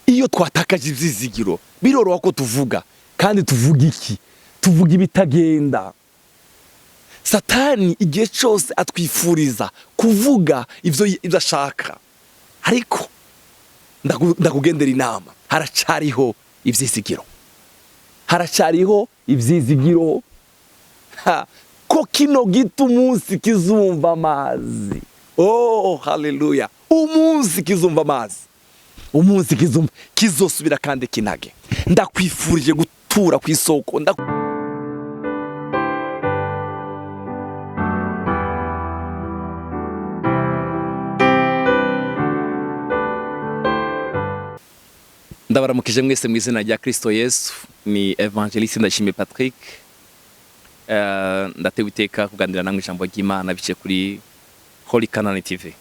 Iyo twatakaje ivyizigiro, biroroha ko tuvuga. Kandi tuvuga iki? Tuvuga ibitagenda. Satani igihe cyose atwifuriza kuvuga ivyo ashaka, ariko ndakugendera inama: haracariho ivyizigiro, haracariho ivyizigiro. Ha, ko kino giti umunsi kizumva amazi. Oh, haleluya! Umunsi kizumva amazi, umunsi kizumva, kizosubira kandi kinage. Ndakwifurije gutura ku isoko. Ndabaramukije mwese mu izina rya Kristo Yesu. Ni Evangeliste Ndashimiye Patrick. Ndatewe iteka kuganira namwe ijambo ry'Imana biciye kuri Holy Canaan TV.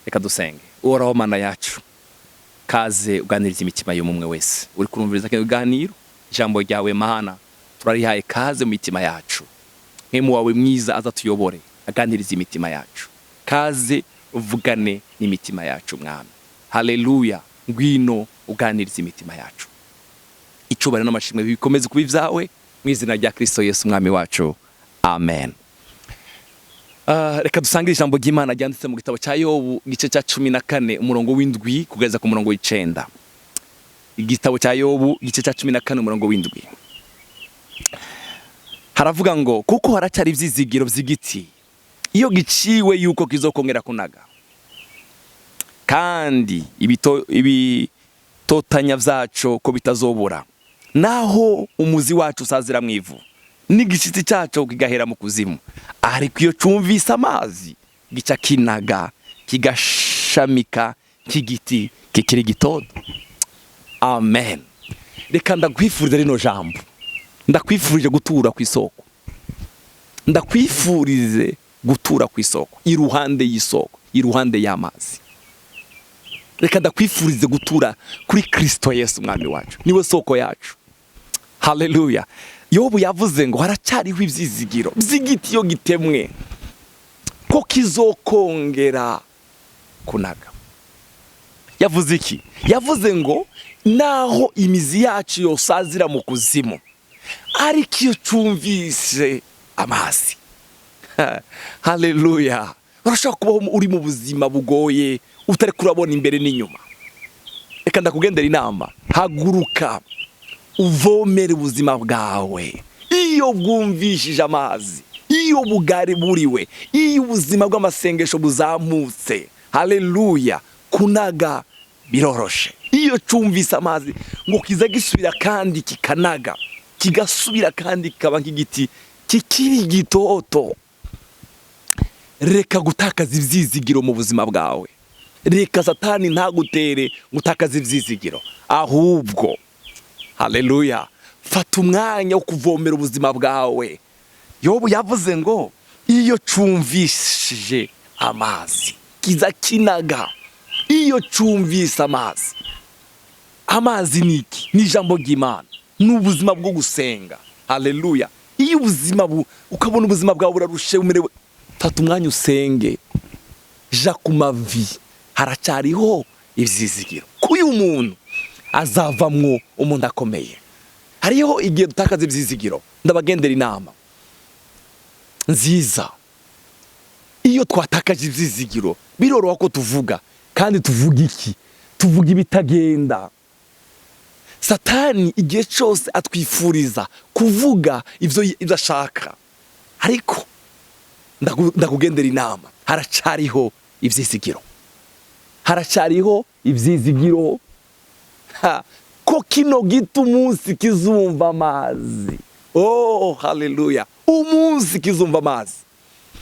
Reka dusenge. Uhoraho Mana yacu, kaze uganiriza imitima y'umwe wese uri kurumviriza kino kiganiro. Ijambo ryawe, Mana, turarihaye kaze mu mitima yacu. Mpwemu wawe mwiza aza tuyobore, aganiriza imitima yacu. Kaze uvugane n'imitima yacu, Mwami. Haleluya! Ngwino uganiriza imitima yacu. Icubahiro n'amashimwe bikomeze kuba ibyawe mu izina rya Kristo Yesu Umwami wacu, amen. Reka dusangire ijambo ry'Imana ryanditse mu gitabo cya Yobu, igice cya 14, umurongo w'7 kugeza ku murongo w'9. Igitabo cya Yobu, igice cya 14, umurongo w'7, haravuga ngo: "Kuko haracyari ivyizigiro vy'igiti iyo giciwe, yuko kizokongera kunaga, kandi ibitotanya vyaco ko bitazobura, naho umuzi wacu usazira mu ivu n'igishitsi cyaco kigahera mu kuzimu. Ariko iyo cumvise amazi, gica kinaga, kigashamika nk'igiti kikiri gitoto." Amen. Reka ndakwifuriza rino jambo. Ndakwifurije gutura ku isoko, ndakwifurize gutura ku isoko, iruhande y'isoko, iruhande y'amazi. Reka ndakwifurize gutura kuri Kristo Yesu Umwami wacu, niwe soko yacu. Haleluya! Yobu yavuze ngo haracyariho ivyizigiro by'igiti iyo gitemwe, ko kizokongera kunaga. Yavuze iki? Yavuze ngo naho imizi yacu yosazira mu kuzimu, ariko iyo cumvise amazi. Haleluya! Urashobora kubaho uri mu buzima bugoye, utari kurabona imbere n'inyuma. Reka ndakugendera inama: haguruka uvomere ubuzima bwawe. Iyo bwumvishije amazi, iyo bugari buriwe, iyo ubuzima bw'amasengesho buzamutse, haleluya, kunaga biroroshe. Iyo cumvise amazi, ngo kiza gisubira kandi kikanaga, kigasubira kandi kikaba nk'igiti kikiri gitoto. Reka gutakaza ivyizigiro mu buzima bwawe. Reka Satani ntagutere gutakaza ivyizigiro. Ahubwo, haleluya, fata umwanya wo kuvomera ubuzima bwawe. Yobu yavuze ngo iyo cumvishije amazi, kiza kinaga. Iyo cumvise amazi. Amazi ni iki? Ni ijambo ry'Imana, ni ubuzima bwo gusenga. Haleluya! Iyo ubuzima ukabona ubuzima bwawe burarushe, umerewe, fata umwanya usenge, ja ku mavi. Haracyariho ivyizigiro k'uyu muntu azavamwo umuntu akomeye. Hariho igihe dutakaza ivyizigiro. Ndabagendera inama nziza: iyo twatakaje ivyizigiro, biroroha ko tuvuga. Kandi tuvuga iki? Tuvuga ibitagenda. Satani igihe cyose atwifuriza kuvuga ivyo ashaka, ariko ndakugendera inama: haracariho ivyizigiro, haracariho ivyizigiro. Ha, ko kino giti umunsi kizumva amazi. Oh, haleluya! Umunsi kizumva amazi,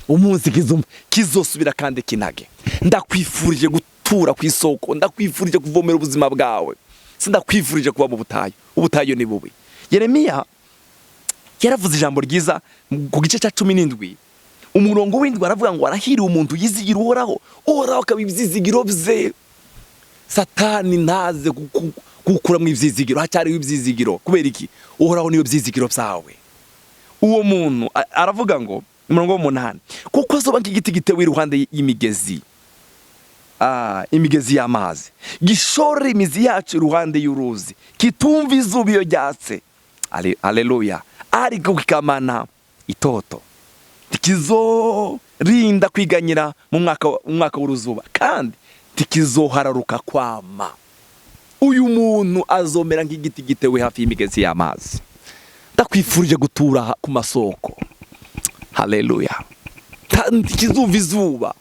umunsi kizumva, kizosubira kandi kinage. Ndakwifurije gutura ku isoko, ndakwifurije kuvomera ubuzima bwawe. Sindakwifurije kuba mu butayu, ubutayu ni bubi. Yeremiya yaravuze ijambo ryiza ku gice cya 17, umurongo w'7, aravuga ngo: "Arahiriwe umuntu yizigira Uhoraho, Uhoraho akaba ibyizigiro bye." Satani ntaze gukuramo ibyizigiro. Hacyariho ibyizigiro. Kubera iki? Uhoraho niyo byizigiro byawe. Uwo muntu aravuga ngo, umurongo w'8: "Kuko azoba nk'igiti gitewe iruhande y'imigezi." Imigezi y'amazi, gishorera imizi yacu iruhande y'uruzi, kitumva izuba iyo ryatse. Aleluya! Ariko kikamana itoto, ntikizorinda kwiganyira mu mwaka w'uruzuba, kandi ntikizohararuka kwama. Uyu muntu azomera nk'igiti gitewe hafi y'imigezi y'amazi. Ndakwifurije gutura ku masoko. Haleluya! Ntikizumva izuba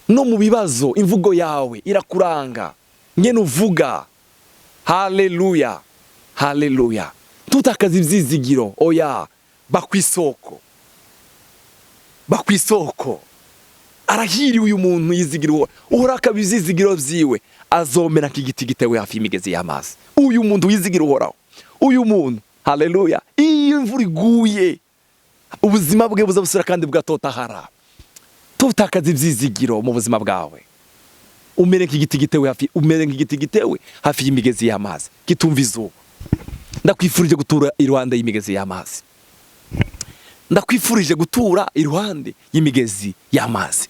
no mu bibazo. Imvugo yawe irakuranga ngene uvuga. Haleluya, haleluya! Tutakaza ibyizigiro, oya. Ba ku isoko, ba ku isoko. Arahiriwe uyu muntu yizigira Uhoraho, Uhoraho akaba ibyizigiro byiwe. Azomera nk'igiti gitewe hafi y'imigezi y'amazi. Uyu muntu wizigira Uhoraho, uyu muntu, haleluya, iyo imvura iguye ubuzima bwe buza busubira kandi bugatotahara. Tutakaza ibyizigiro mu buzima bwawe. Umere nk'igiti gitewe hafi y'imigezi y'amazi, kitumva izuba. Ndakwifurije gutura iruhande y'imigezi y'amazi. Ndakwifurije gutura iruhande y'imigezi y'amazi.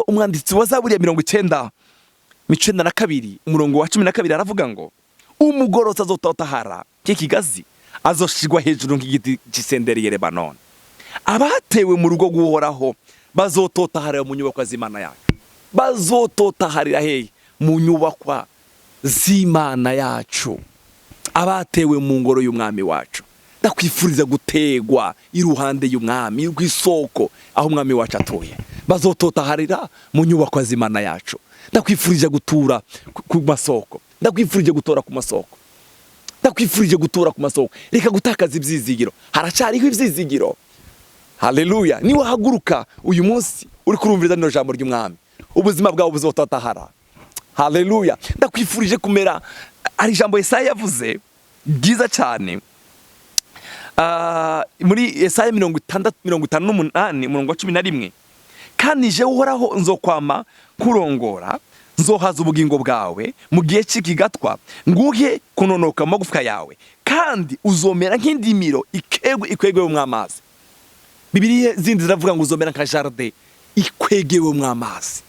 Umwanditsi wa Zaburi ya 92, umurongo wa 12 aravuga ngo: "Umugororotsi azototahara nk'ikigazi, azoshigwa hejuru nk'igiti cy'isenderi Lebanoni. Abatewe mu rugo rw'Uhoraho bazototaharira mu nyubakwa z'Imana yacu." Bazototaharira hehe? Mu nyubakwa z'Imana yacu, abatewe mu ngoro y'Umwami wacu. Ndakwifuriza gutegwa iruhande y'Umwami, rw'isoko, aho Umwami wacu atuye. Bazototaharira mu nyubakwa z'Imana yacu. Ndakwifurije gutura ku masoko. Ndakwifurije gutora ku masoko. Ndakwifurije gutura ku masoko. Reka gutakaza ibyizigiro, haracyariho ibyizigiro. Haleluya! Niwahaguruka uyu munsi uri kurumviriza rino jambo ry'Umwami, ubuzima bwawe buzototahara. Haleluya! Ndakwifurije kumera, hari ijambo Yesaya yavuze ryiza cyane. Muri Yesaya 60, 58, umurongo wa 11: "Kandi jewe Uhoraho nzokwama kurongora, nzohaza ubugingo bwawe mu gihe cy'ikigatwa, nguhe kunonoka mu magufwa yawe, kandi uzomera nk'indimiro ikwegewemwo amazi." Bibiliya zindi ziravuga ngo uzomera nka jardin ikwegewemwo amazi.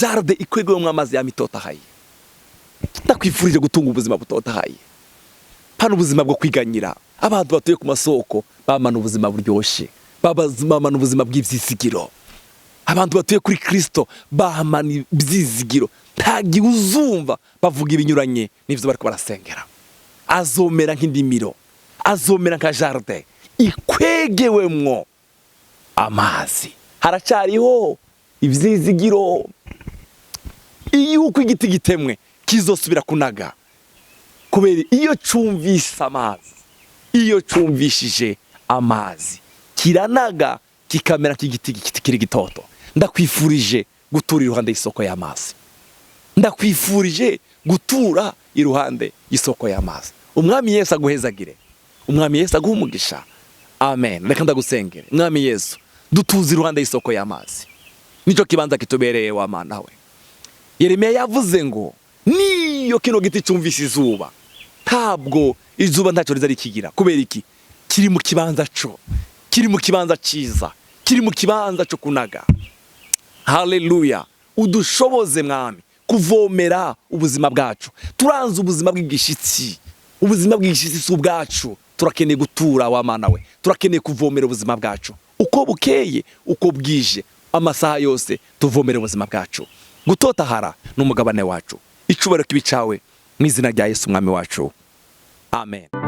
Jardin ikwegewemwo amazi yamitotahaye. Ndakwifurije gutunga ubuzima butotahaye, hano ubuzima bwo kwiganyira. Abantu batuye ku masoko bamana ubuzima buryoshye, bamana ubuzima bw'ibyizigiro. Abantu batuye kuri Kristo bahamana ibyizigiro. Nta gihe uzumva bavuga ibinyuranye n'ibyo bariko barasengera. Azomera nk'indimiro, azomera nka jardin ikwegewemwo amazi. Haracyariho ibyizigiro iyo uko igiti gitemwe kizosubira kunaga, kubera iyo cumvise amazi, iyo cumvishije amazi kiranaga, kikamera nk'igiti kikiri gitoto. Ndakwifurije gutura iruhande y'isoko y'amazi. Ndakwifurije gutura iruhande y'isoko y'amazi. Umwami Yesu aguhezagire, Umwami Yesu aguhe umugisha. Amen. Reka ndagusengere. Mwami Yesu, dutuze iruhande y'isoko y'amazi, nicyo kibanza kitubereye. Wa Mana we, Yeremiya yavuze ngo niyo kino giti cyumvise izuba, ntabwo izuba ntacyo riza rikigira. Kubera iki? Kiri mu kibanza cyo, kiri mu kibanza cyiza, kiri mu kibanza cyo kunaga. Haleluya! Udushoboze, Mwami, kuvomera ubuzima bwacu. Turanze ubuzima bw'igishitsi. Ubuzima bw'igishitsi si ubwacu. Turakeneye gutura, wa Mana we, turakeneye kuvomera ubuzima bwacu uko bukeye, uko bwije, amasaha yose tuvomera ubuzima bwacu. Gutotahara ni umugabane wacu. Icubahiro kibe icawe, mu izina rya Yesu Umwami wacu, amen.